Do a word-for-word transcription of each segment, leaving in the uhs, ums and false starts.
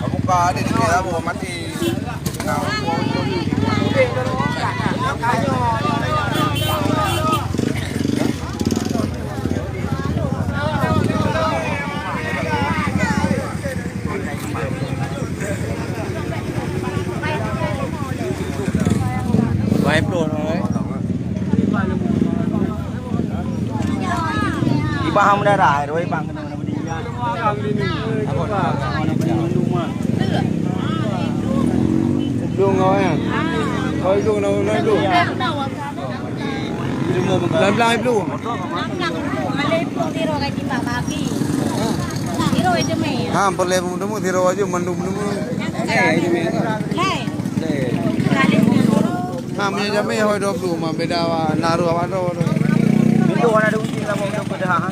Buka, ada di dalam, mati. Dua puluh, eh. Ibang ham darah, dua ibang kena berdiri. Dong kau kan? Kau itu kena, kena itu. Belang-belang itu. Ha, perlé temu siro aja mandum temu. Ha, punya jamé hoi dua puluh mah beda wa naru apa tu. Itu warna ada uji lah mau ke dah.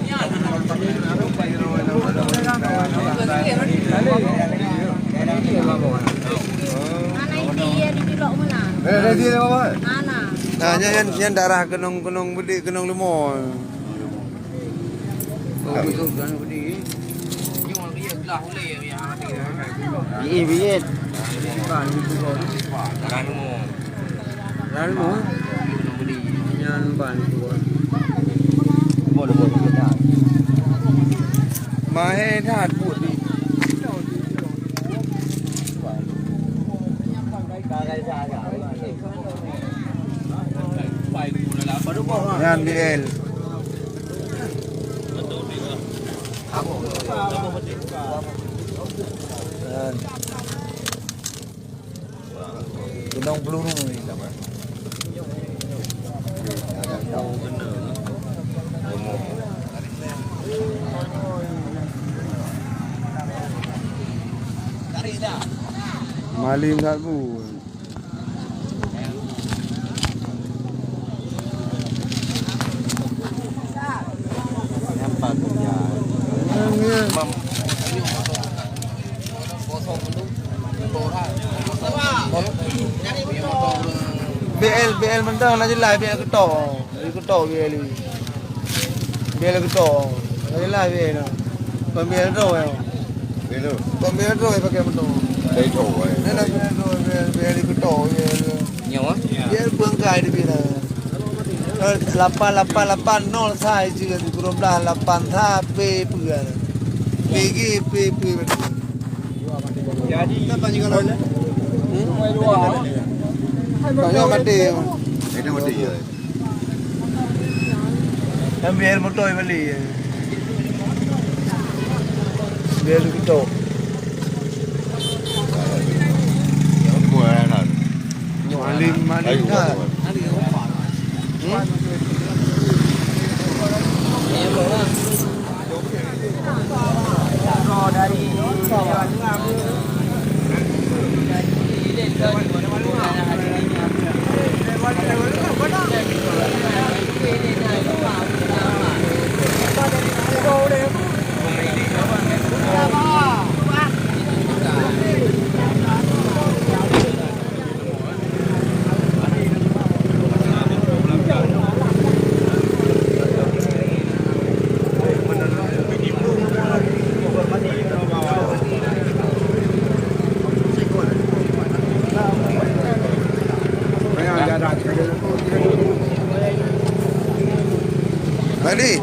Mana ini dia di julok mana? Eh, dia apa? Mana? Nah, nyan, nyan, nyan darah kenong-kenong bedik, kenong limo. Iya, bingit. Bukan, bukan. Lalu, nyan ban bukan. Mahé that buet ni. Nyan B L. Nyan. Gunong Peluru ni. Malim kat bu. B L, B L mantong na jeulaih, B L keutô. Keutô B L. B L keutô. Na jeulaih B L na. Kon B L droe ya. Belo. Kon B L droe pakai mantong. Dari droe. Na, na, B L droe, B L, B L keutô, B L. Nyoe? B L beungkai di bila. Lapan lapan lapan nol sai je, dua belas lapan sa pe pe. P G pe pe. Jadi, kita tanya kalau, hmm? Tanya mati. Itu mati, ya. Ambil motor balik. Biar lu ketok. Malim, malim kan? Hmm? Ready?